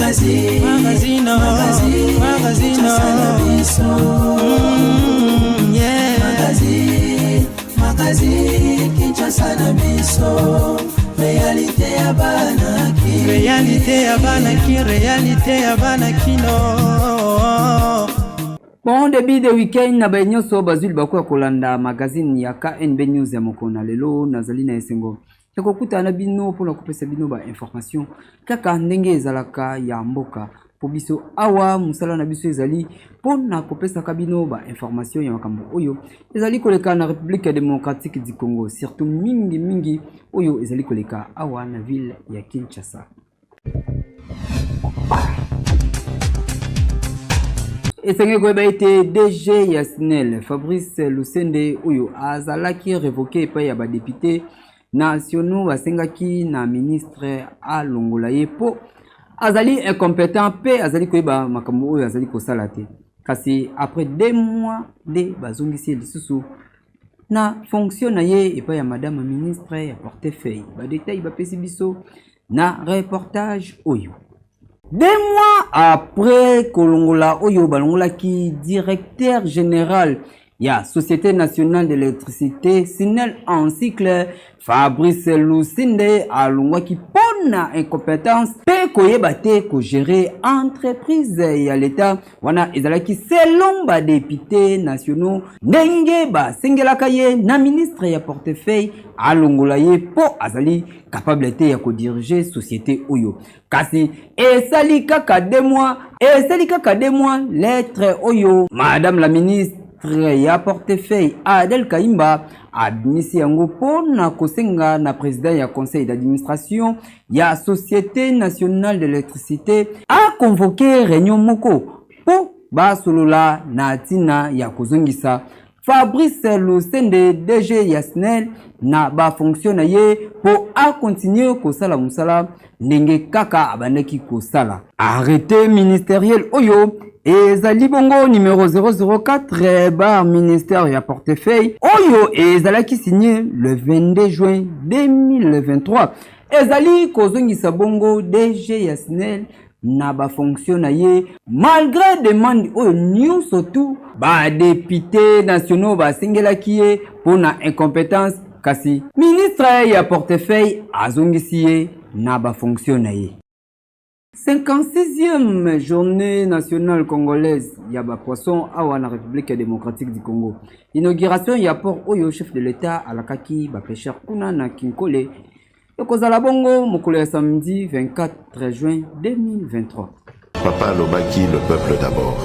Magazine, magazine, magazine, magazine na biso. Yeah. Magazine, magazine, Kinshasa na biso. Réalité ya bana ki. Réalité ya bana ki, réalité ya bana kino. Bon début de week-end na baye nyonso bazwi libaku ya kolanda magazine ya KNB News ya mokolo na lelo. Nazali na esengo ya kokutana na bino mpona kopesa bino ba information kaka ndenge ezalaka ya mboka mpo biso awa mosala na biso ezali mpona kopesaka bino ba information ya makambo oyo ezali koleka na République démocratique du Congo, surtout mingi mingi oyo ezali koleka awa na ville ya Kinshasa. Esengeli koyeba ete DG ya SNEL Fabrice Lusende oyo azalaki revoke epai ya badepute nationaux basengaki na ministre alongola ye mpo azali incompetent mpe azali koyeba makambo oyo azali kosala te. Kasi après 2 mois nde bazongisi ye lisusu na fonction na ye epai ya madame ministre ya portefeuille. Badetail bapesi biso na reportage oyo. 2 mois après kolongola oyo balongolaki directeur général ya Société nationale d'électricité, SNEL en sigle, Fabrice Lusinde alongwaki mpona incompétence mpe koyeba te kogérer entreprise ya l'État. Wana ezalaki selon badepute nationaux ndenge basengelaka ye na ministre ya portefeuille alongola ye mpo azali capable te ya kodiriger société oyo. Kasi esali kaka 2 mois, esali kaka 2 mois, lettre oyo madame la ministre ya portefeuille Adel Kaimba abimisi yango mpona kosenga na président ya conseil d'administration ya Société nationale d'électricité aconvoquer réunion moko mpo basolola na ntina ya kozongisa Fabrice Lusende, DG ya SNEL, na bafonction na ye mpo akontinue kosala mosala ndenge kaka abandaki kosala. Arrêté ministériel oyo ezali bongo numéro 004/ministère ya portefeuille oyo ezalaki signé le 22 juin 2023 ezali kozongisa bongo DG ya SNEL na bafonction na ye, malgré demande oyo nyonso tu badepute nationaux basengelaki ye mpo na incompétence. Kasi ministre ya portefeuille azongisi ye na bafonction na ye. 56e journée nationale congolaise ya bapoisson awa na République démocratique du Congo, inauguration ya port oyo chef de l'État alakaki bapêcheur kuna na Kinkole ekozala bongo mokolo ya samedi 24 juin 2023. Papa alobaki: le peuple d'abord.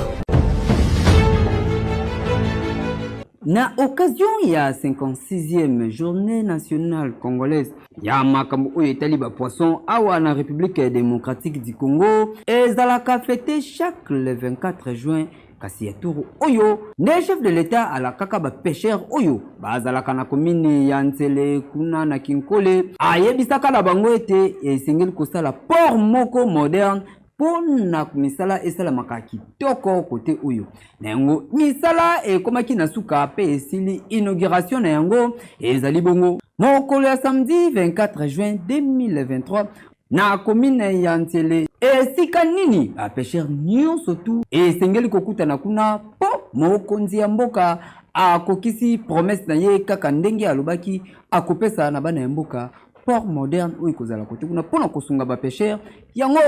Na occasion ya 56e journée nationale congolaise ya makambo oyo etali bapoisson awa na République démocratique du Congo, ezalaka fête chaque le 24 juin. Kasi ya tour oyo nde chef de l'État alakaka bapêcheur oyo bazalaka na komini ya Nzele kuna na Kinkole, ayebisaka na bango ete esengeli kosala port moko moderne mpo na misala esalamaka kitoko kote oyo. Na yango misala ekomaki na suka mpe esili. Inauguration na yango ezali bongo mokolo ya samedi 24 juin 2023 na komine ya Nzele, esika nini bapêcheur nyonso tu esengeli kokutana kuna mpo mokonzi ya mboka akokisi promesse na ye kaka ndenge alobaki akopesa na bana ya mboka port moderne oyo ekozala kote kuna mpona kosunga bapêcheur. Yango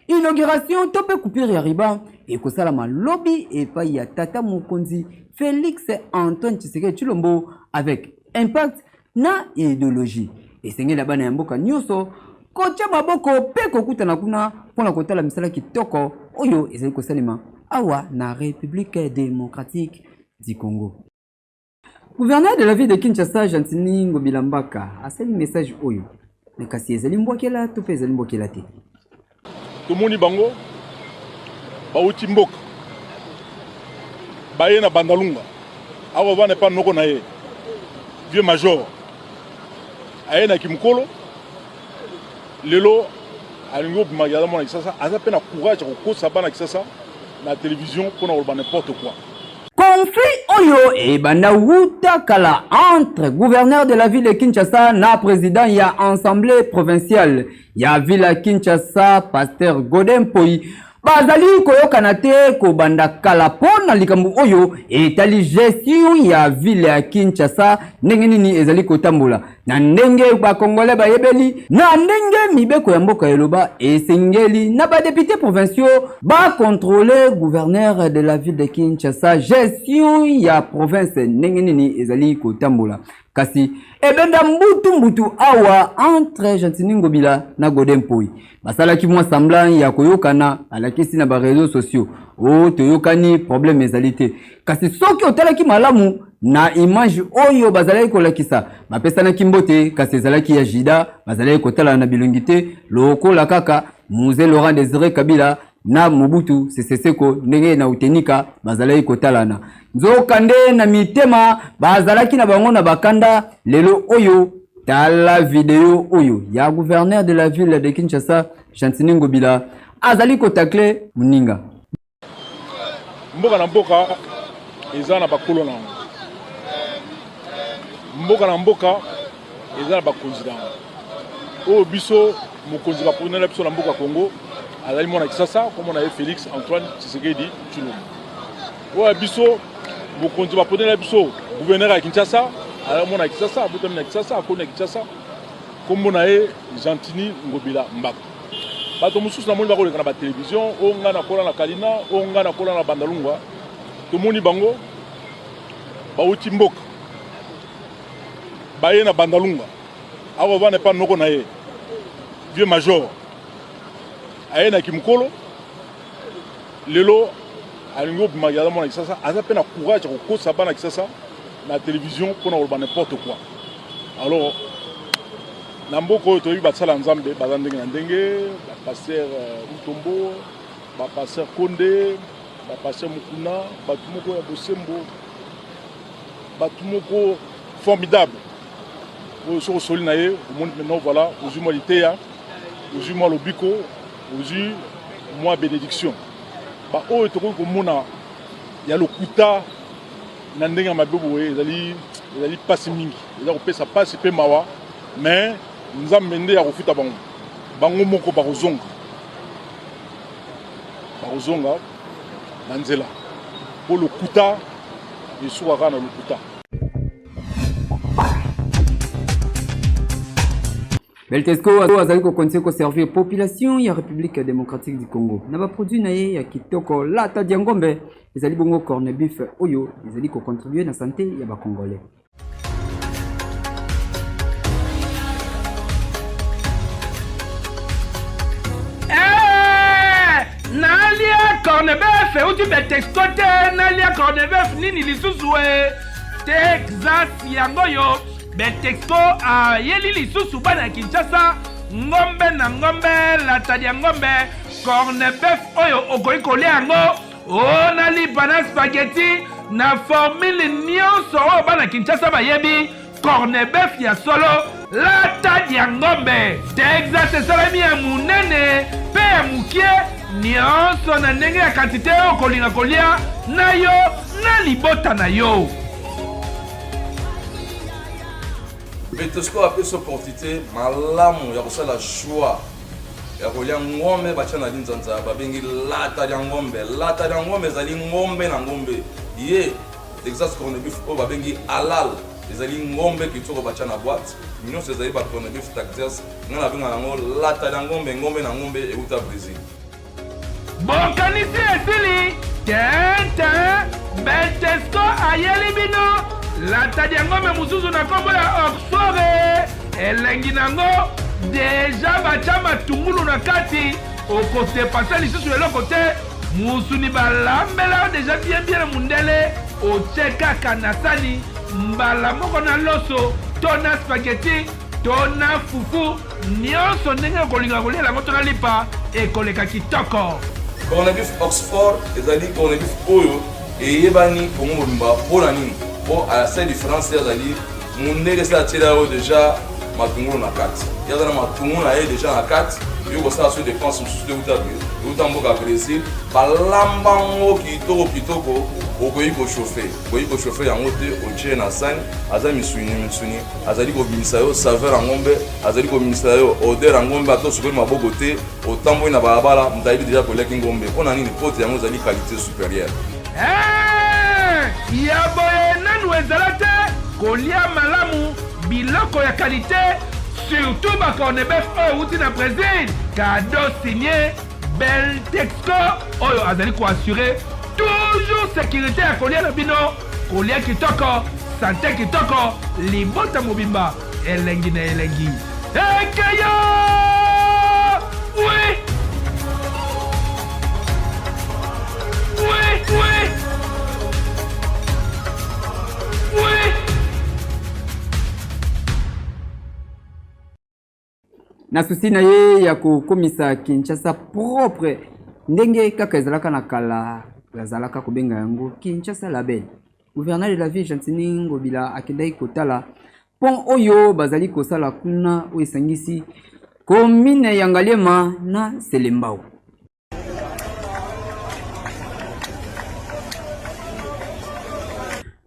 inauguration to mpe coupure ya ruban ekosalama lobi epai ya tata mokonzi Félix Antoine Tshisekedi Tshilombo avec impact na idéologie. Esengeli ya bana ya mboka nyonso kotia maboko mpe kokutana kuna mpona kotala misala kitoko oyo ezali kosalema awa na République démocratique du Congo. Gouverneur de la ville de Kinshasa Gentiny Ngobila Mbaka asali message oyo, me kasi ezali mbwakela to mpe ezali mbwakela te. Tomoni bango bauti mboka, baye na Bandalunga awa vana epa noko na ye vieux major. Aye na kimokolo, lelo alingi obimaki aza mwana Kisasa, aza mpe na courage ya kokosa bana Kisasa na télévision mpona koloba n'importe quoi. Conflit oyo ebanda wuta kala entre gouverneur de la ville de Kinshasa na président ya assemblée provinciale ya ville ya Kinshasa, pasteur Godin Mpoyi, bazali koyokana te kobanda kala mpo na likambo oyo etali gestion ya ville ya Kinshasa, ndenge nini ezali kotambola na ndenge bakongole bayebeli na ndenge mibeko ya mboka eloba esengeli na badepute provinciaux bakontrole gouverneur de la ville de Kinshasa gestion ya province ndenge nini ezali kotambola. Kasi ebenda mbutu mbutu awa entre Gentiny Ngobila na Godin Mpoyi basalaki mwa semblant ya koyokana, balakisi na ba réseaux sociaux o oh, toyokani, problème ezali te. Kasi soki otalaki malamu na image oyo bazalaki kolakisa, bapesanaki mbote, kasi ezalaki ya jida, bazalaki kotala na bilongi te, lokola kaka Mzee Laurent Desire Kabila na Mobutu Sese Seko ndenge na Utenika bazalaki kotalana. Nzokande na mitema bazalaki na bango na bakanda. Lelo oyo tala video oyo ya gouverneur de la ville de Kinshasa Gentiny Ngobila azali kotakle moninga. Mboka na mboka eza na bakolo na yango, mboka na mboka eza na bakonzi na yango. Oyo biso mokonzi baponela biso na mboka Congo azali mwana Kisasa, kombo na ye Felix Antoine Tshisekedi Tshilombo. Oyo biso mokonzi baponela biso gouverneur ya Kinshasa azali mwana Kisasa, abotami na Kinshasa, akoli na Kinshasa, kombo na ye Gentiny Ngobila Mbaka. Bato mosusu namoni bakoleka na batelevizio, oyo ngai nakola na Kalina, oyo ngai nakola na Bandalungwa. Tomoni bango bauti mboka baye na Bandalunga, akovanda epa noko na ye vieux major, aye na kimokolo. Lelo alingi obima aza mwana Kisasa, aza mpe na courage ya kokosa bana Kisasa na television mpona koloba n'importe quoi. Alors na mboka oyo toyebi basala Nzambe baza ndenge na ndenge, bapasteur Mutombo, bapasteur Konde, bapasteur Mukuna, bato moko ya bosembo, bato moko formidable oyo soki osoli na ye omoni maintenant voilà, ozwi mwa liteya, ozwi mwa lobiko, ozwi mwa benediction. Baoyo tokoki komona ya lokuta na ndenge ya mabe boye ezali ezali mpasi mingi, eza kopesa mpasi mpe mawa, mais Nzambe nde ya kofuta bango, bango moko bakozonga, bakozonga na nzela, mpo lokuta esukaka na lokuta. Beltesco azali kokontinue koservir population ya République démocratique du Congo na baproduit na ye ya kitoko lata diangombe ezali bongo corne beef oyo ezali kocontribue na sante ya bacongolais. Eh, nalia cornebef euti betexco te, nalia cornebef nini lisusu e Texas yango oyo Betexco ayeli lisusu bana ya Kinshasa ngombe na ngombe latadi ya ngombe cornebef oyo okoki kolia yango o na lipa na spaghetti na formule nyonso oyo bana Kinshasa bayebi. Cornebef ya solo latadi ya ngombe Texas esalemi ya monene mpe ya mokie nyonso na ndenge ya kantite oyo okolinga kolia na yo na libota na yo. Betosco apesi opportunité malamu ya kosala choix ya kolia ngombe batya na linzanza babengi lata lya ngombe. Lata lya ngombe ezali ngombe na ngombe ye Texas corned beef oyo babengi halal ezali ngombe kitoko batya na boîte nyonso ezali ba corned beef Texas. Ngai nabengaka yango lata lya ngombe, ngombe na ngombe euta Brésil. Bokanisi esili tente Beltesco ayeli bino latadi ya ngombe mosusu na nkombo ya Oxford. Elengi nango deja batya matungulu na kati, okodepase lisusu eloko te. Musuni balambela yo deja bien bien na mundele, otye kaka na sani mbala moko na loso to na spaghetti to na fufu. Nionso ndenge okolinga koliela yango to na lipa, ekoleka kitoko. Corned beef Oxford ezali corned beef oyo eyebani Congo mobimba. Mpo na nini? Mpo à la seule différence ye azali mundele, esi atiela yo deja matungulu na kati, ye aza na matungulu na ye deja na kati. Yo kosala so dépense mosusu te euta euta mboka Brésil, balamba yango kitoko kitoko, okoki kochauffe, okoki kochauffe yango te, otie na sani, aza misuni misuni, azali kobimisa yo saveur ya ngombe, azali kobimisa yo odeur ya ngombe, ata osukoli maboko te, otamboli na balabala, moto ayebi deja koliaki ngombe. Mpo na nini? Mpo te yango ezali qualité supérieure. Hey! Ya boye nanu ezala te, kolia malamu biloko ya qualité, surtout ba cornebef oyo euti na Brésil. Cadeau signé Beltexco oyo azali ko assurer toujours sécurité ya kolia na bino, kolia kitoko, sante kitoko, libota mobimba elengi na elengi. Ekeyo! Oui! Oui, oui! Oui! Na susi na ye ya kokomisa Kinshasa propre ndenge kaka ezalaka na kala, bazalaka kobenga yango Kinshasa la belle. Gouverneur de la ville Gentiny Ngobila akendaki kotala pont oyo bazali kosala kuna oyo esangisi commune ya Ngaliema na Selembao.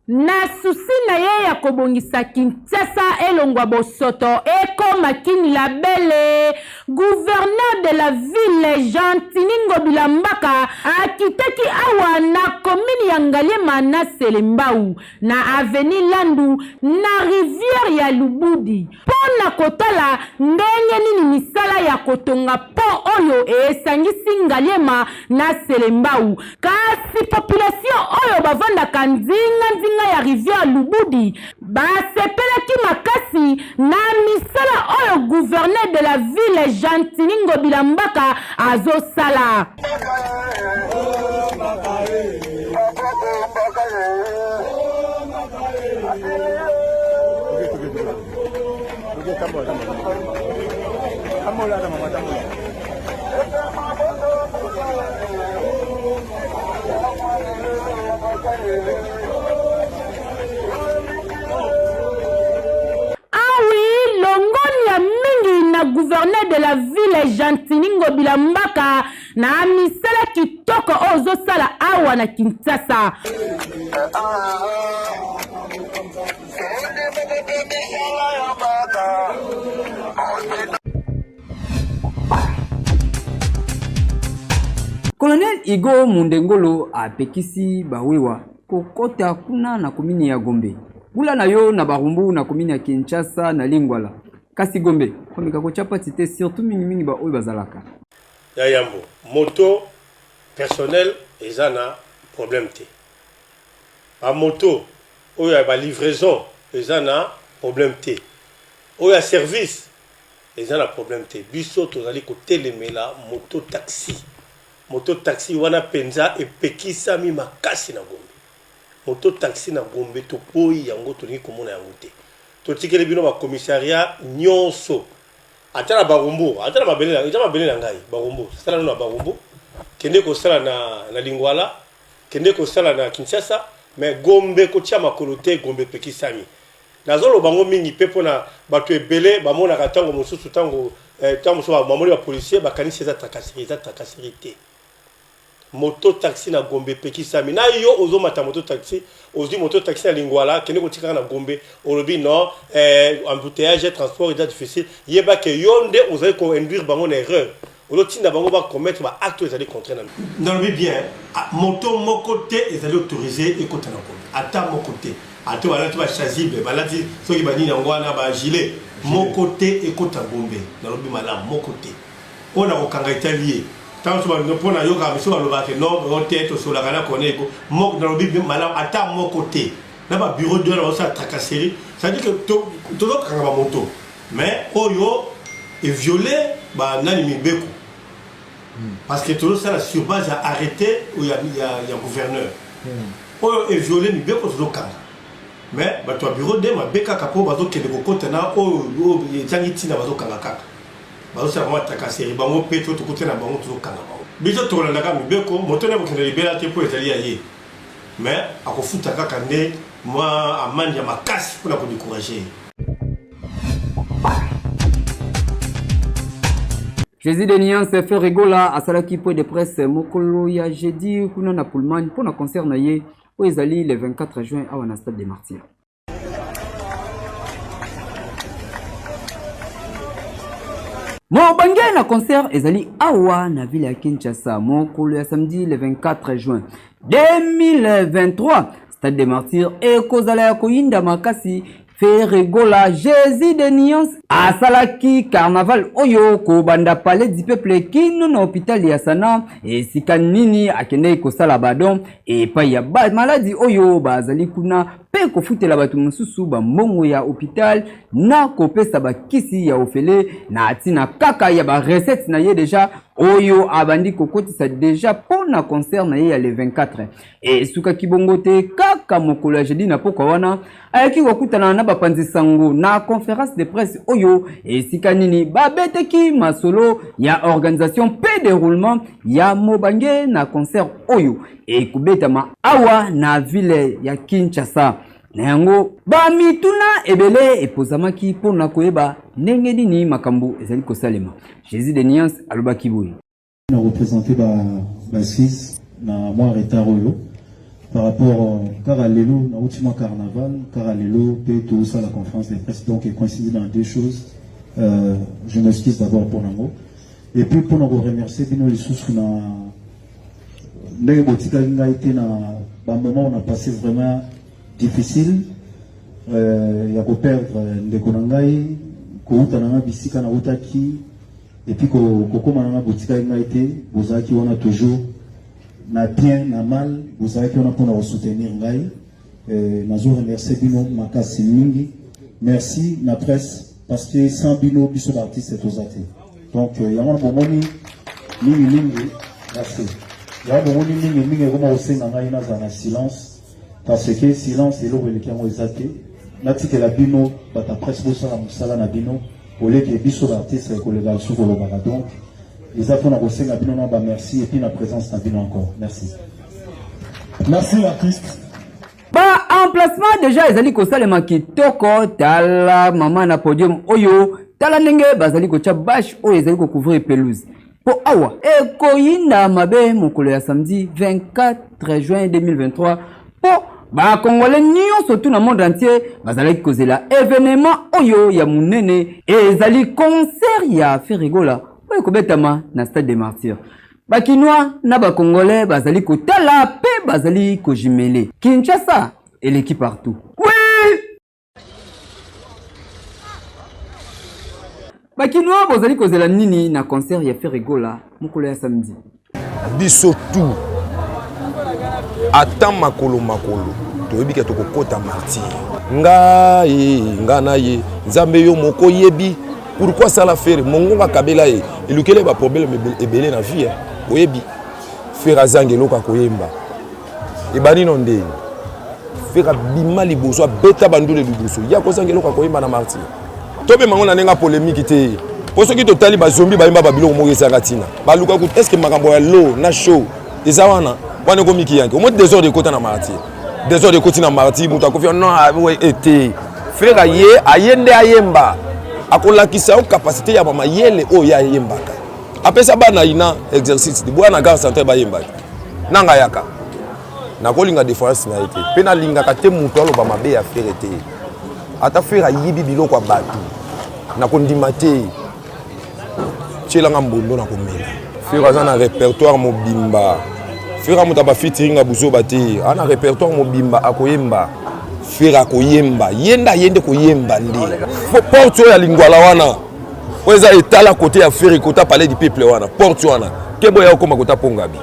Na susi na ye ya kobongisa Kinshasa elongwa bosoto ekoma Kin la belle, gouverneur de la ville Gentiny Ngobila Mbaka akitaki awa na commune ya Ngaliema na Selembao na avenue Landu na rivière ya Lubudi mpo na kotala ndenge nini misala ya kotonga pont oyo esangisi Ngaliema na Selembao. Kasi population oyo bavandaka nzinga nzinga ya rivière Lubudi basepelaki makasi na misala oyo gouverneur de la ville Gentiny Ngobila Mbaka azosala. Awi longonia mingi na gouverneur de la ville Gentiny Ngobila Mbaka na misala kitoko oyo ozosala awa na Kinshasa. Colonel Hugo Mundengolo apekisi bawewa kokota kuna na komini ya Gombe. Bula na yo na Barumbu na komini ya Kinshasa na Lingwala. Kasi Gombe, komeka kotya pati te surtout mingimingi baoyo bazalaka. Ya yambo, moto personnel eza na problème te. Ba moto oyo ya ba livraison eza na problème te. Oyo ya service eza na problème te. Biso tozali kotelemela moto taxi. Moto taxi wana penza epekisami makasi na Gombe. Moto taxi na Gombe toboyi yango, tolingi komona yango te. Totikeli bino ba commissariat nyonso Ata na Barumbu, ata na mabele na, eza mabele na ngai, Barumbu. Sala nano na Barumbu, kende kosala na, na Lingwala, kende kosala na Kinshasa, mais Gombe kotia makolo te, Gombe epekisami. Nazoloba yango mingi pe pona bato ebele bamonaka tango mosusu, tango, eh, tango mosusu bamoni ba policiers bakanisi eza tracasserie, eza tracasserie te. Moto taxi na Gombe epekisami. Na yo ozo mata moto taxi, ozui moto taxi na Lingwala, kende kotika nga na Gombe, olobi non, eh, embouteillage, transport eza difficile. Yeba ke yo nde ozali ko induire bango na erreur. Ozo tinda bango ba commettre ba actes oyo ezali contraire na. Nalobi bien, moto moko te ezali autorise ekota na Gombe. Ata moko te. Ata balati ba chasuble, balati soki ba nini yango wana, ba gilet, moko te ekota Gombe. Nalobi malamu, moko te. Oyo nakokanga etali ye. Tango mosusu ba mpo nayokaka misusu balobaka ke non o te tosololaka na Corneille Ego moko nalobi malamu ata moko te na ba bureau de wana bazosala tracasserie c'est à dire que tozokanga ba moto mais oyo eviole ba nani mibeko parce que tozosala sur base ya arrêté oyo ya, ya, ya gouverneur oyo eviole mibeko tozokanga mais bato ya bureau de mabe kaka mpo bazokende kokota na oyo ezangi ntina bazokanga kaka Bazosala bango ba tracasserie bango pe soki tokutani na bango tozokanga bango. Biso tokolandaka mibeko, moto naye akokende libela te po ezali ya ye mais akofuta kaka nde mwa amande ya makasi pona ko decourager ye. Jésus de Nuance Ferre Gola asalaki point de presse mokolo ya jeudi kuna na Pullman mpo na concert na ye oyo ezali le 24 juin awa na Stade des Martyrs. Mobange na concert ezali awa na ville ya Kinshasa mokolo ya samedi le 24 juin 2023. Stade des Martyrs ekozala ya koyinda makasi. Ferre Gola Jésus de Nuance asalaki carnaval oyo kobanda Palais du Peuple kino na hôpital ya Sana, esika nini akendeki kosala badon epai ya ba maladi oyo bazali kuna mpe kofutela bato mosusu bambongo ya hôpital na kopesa bakisi ya ofele na ntina kaka ya ba recette na ye deja oyo abandi kokotisa deja mpo na concert na ye ya le 24. Esukaki bongo te, kaka mokolo ya jeudi na pokwa wana ayaki kokutana na bapanzi sango na conference de presse oyo esika nini babetaki masolo ya organisation mpe deroulement ya mobange na concert oyo ekobetama awa na ville ya Kinshasa. Na yango bamituna ebele epozamaki mpo na koyeba ndenge nini makambo ezali kosalema. Jesus de Nuance alobaki boye. Na représenter ba bassiste na mwa retard oyo par rapport kaka lelo nauti mwa carnaval, kaka lelo mpe tozosala conférence de presse, donc ecoïncide dans deux choses. Je m'excuse d'abord pour nango et puis mpona koremercier bino lisusu na ndenge botikali ngai te na bamoment on a passé vraiment difficile ya koperdre ndeko na ngai, kouta na ngai bisika nautaki et puis kokóma na ngai, botikali ngai te, bozalaki wana toujours na bien na mal, bozalaki wana mpona kosoutenir ngai. Nazo remercier bino makasi mingi. Merci na presse, parce que sans bino, biso baartiste toza te. Donc yango wana bomoni mingimingi, merci, yango bomoni mingimingi ekoma kosenga ngai nazala na silence, parce que silence eloko eleki yango eza te. Natikela bino bato ya presse bosala mosala na bino, oleke biso baartiste ekoleka lisusu kolobaka. Donc eza mpona kosenga bino na bamerci et puis na présence na bino encore. Merci. Merci l'artiste. Ba emplacement déjà ezali kosalema kitoko. Tala mama na podium oyo, tala ndenge bazali kotya bâche oyo ezali kocouvrir pelouse mpo awa ekoyinda mabe mokolo ya samedi 24 juin 2023, mpo bakongole nyonso tu na monde entier bazalaki kozela événement oyo ya monene, ezali concert ya Ferre Gola oyo ekobetama na Stade des Martyrs. Bakinois na bakongolais bazali kotala mpe bazali kojimele. Kinshasa eleki partout. Oui! Bakinois bozali kozela nini na concert ya Ferre Gola mokolo ya samedi? Biso tout ata makolo makolo toyebi ke tokokota martyr. Ngai nga na ye Nzambe yo moko yebi pourquoi asala Ferre mongongo akabela ye, elukeli ye baproblème ebele na vie. Oyebi Ferre azanga eloko akoyemba ebandi no ndenge Ferre abima liboso, abeta bandule liboso, ye akozanga eloko akoyemba na martyr. Tobema ngo na ndenge ya polémique te, mpo soki totali bazombi bayemba babiloko moko ezanga ntina, baluka kutu est ce que makambo ya lo na show eza wana wana ekomi kiyanke omoi désordre ekota na martyr, désordre ekoti na martyr, moto akofi non ete Ferre aye aye nde ayemba, akolakisa yo capacité ya bamayele oyo ye ayembaka. Apesa bana ina exercice boya na gare centrale bayembaki nanga yaka. Nakolinga défense na ye te, mpe nalingaka te moto aloba mabe ya Ferre te. Ata Ferre ayibi biloko ya bato, nakondima te. Tielanga mbondo na komela. Ferre aza na répertoire mobimba. Ferre moto abafitiringa buzoba te, aza na répertoire mobimba, akoyemba. Ferre akoyemba, ye nde aye nde koyemba nde porte oyo ya lingwala wana oyo eza etala kote ya Ferre, kota palais du peuple wana, porte wana ke boya okóma kota Pongabi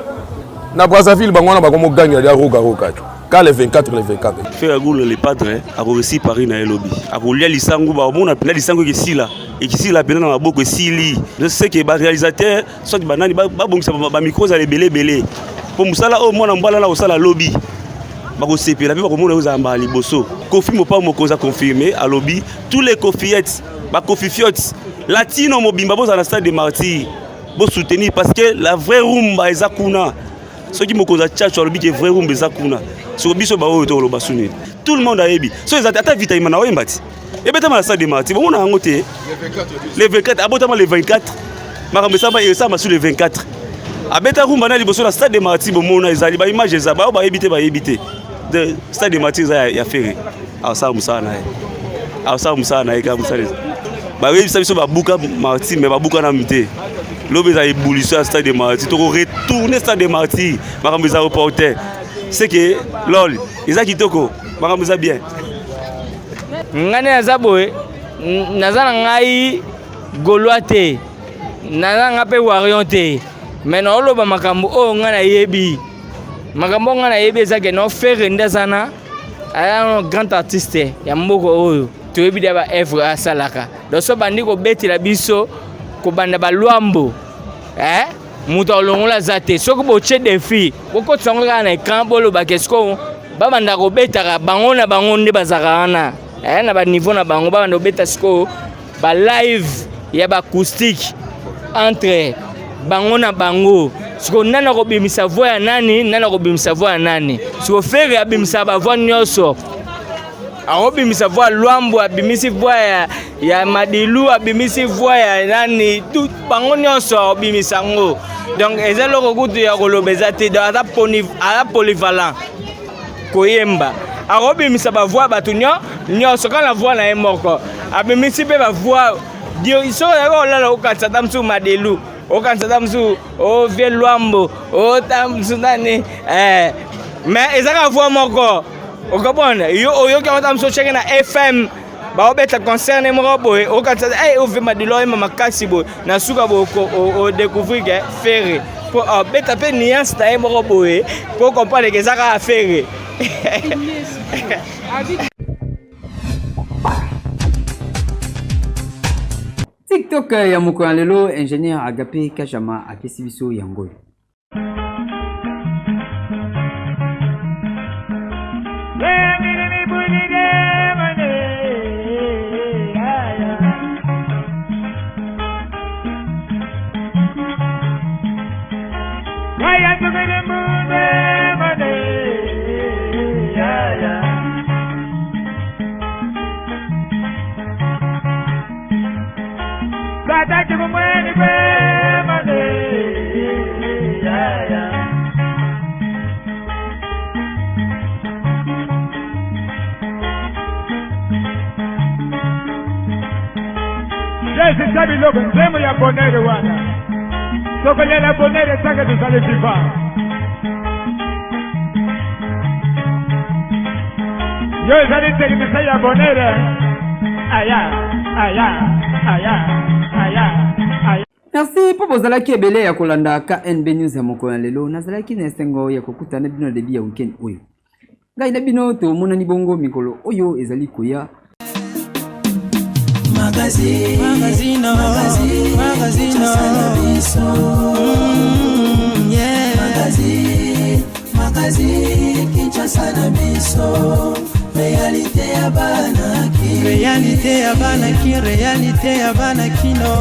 na Brazzaville, bango wana bakomogangela dia roga roga ka le 24, le 24. Ferre Gola le padre akoresi Paris na ye lobi, akolia lisangu, bakomona mpenza lisangu ekesila, ekisila mpenza na maboko esili. Seke baréalisateur soit banani babongisa bamicro ezala ebele ebele, mpo mosala oyo mwana mbala na kosala lobi bakosepela mpe bakomona oyo ezala mbala liboso. Kofi Mopao mokonzi aconfirme, alobi tous les kofiettes, bakofifiotes latino mobimba bozala na stade de Martyr, bosoutenir, parce que la vraie rumba eza kuna. Soki mokonzi achacho alobi ke vrai rumba eza kuna, soko biso baoyo tokoloba suni, tout le monde ayebi so eza te. Ata vita ima na oyemba ti ebetama na stade de Martyr, bomona yango te le 24, abotama le 24. Makambo esama esama sur le 24. Abeta rumba na liboso na stade de Martyrs bomona ezali ba image eza ba bayebi te bayebi te. De stade de Martyrs eza ya Ferre. Asala mosala na ye. Asala mosala na ye kaka mosala eza. Bayebisa biso babuka Martyrs mais babuka nanu te. Lobi eza ébullition ya stade de Martyrs. Toko retourner stade de Martyrs. Makambo eza reporter. C'est que lol eza kitoko. Makambo eza bien. Ngai nde naza boye naza na ngai gaulois te naza na ngai mpe warion te me naoloba makambo oyo ngai nayebi makambo oyo ngai nayebi eza ke no fere nde aza na aza grand artiste ya mboka oyo toyebi deya ba evre asalaka donc so bandi kobetela biso kobanda balwambo eh? moto alongola aza te soki botie defi bokotisa yango kaka na écran bolobaka esiko babanda kobetaka bango na bango nde bazalaka wana eh, na baniveau na bango babanda kobeta sikoyo balive ya baacoustique entre bango na bango sikoyo nani akobimisa voi ya nani nani akobimisa voi ya nani sikoyo fere abimisaka bavoi nyonso akobimisa voi ya lwambo abimisi voi ya, ya madilu abimisi voi ya nani tout bango nyonso akobimisa yango donc eza eloko kutu ya koloba eza te donc aza polyvalent koyemba akobimisa bavoi bato nyonso kaka na voi na ye moko abimisi mpe bavoi soki ozalaki kolala okanisa ata mosusu madelu okanisa ata mosusu ovie oh, lwambo ota oh, mosusu nani eh. mais eza kaka voi moko okopona yo oyoki yango ata mosusu otyaki na fm baobeta concert ne moko boye okanisa hey, eh, ovie madelu oyemba makasi boye na suka boye odecouvrir ke ferre mpo abeta mpe nuance na ye moko boye mpo comprendre ke eza kaka ferre tiktok ya mokolo ya lelo ingénieur agape kajama apesi biso yango oyo Yesu tya biloko nzembo ya bonere wana tokolela bonere tanke tozali vivant yo ezali technicien ya bonere aya aya aya aya aya Merci mpo bozalaki ebele ya kolanda KNB News ya mokolo ya lelo. Nazalaki na esengo ya kokutana bino na debut ya weekend oyo. Ngai na bino tomonani bongo mikolo oyo ezali koya. Magazine, magazine, magazine, magazine, yeah. Magazine, magazine, Kinshasa na biso. Réalité ya bana ki. Réalité ya bana ki, réalité ya bana kino.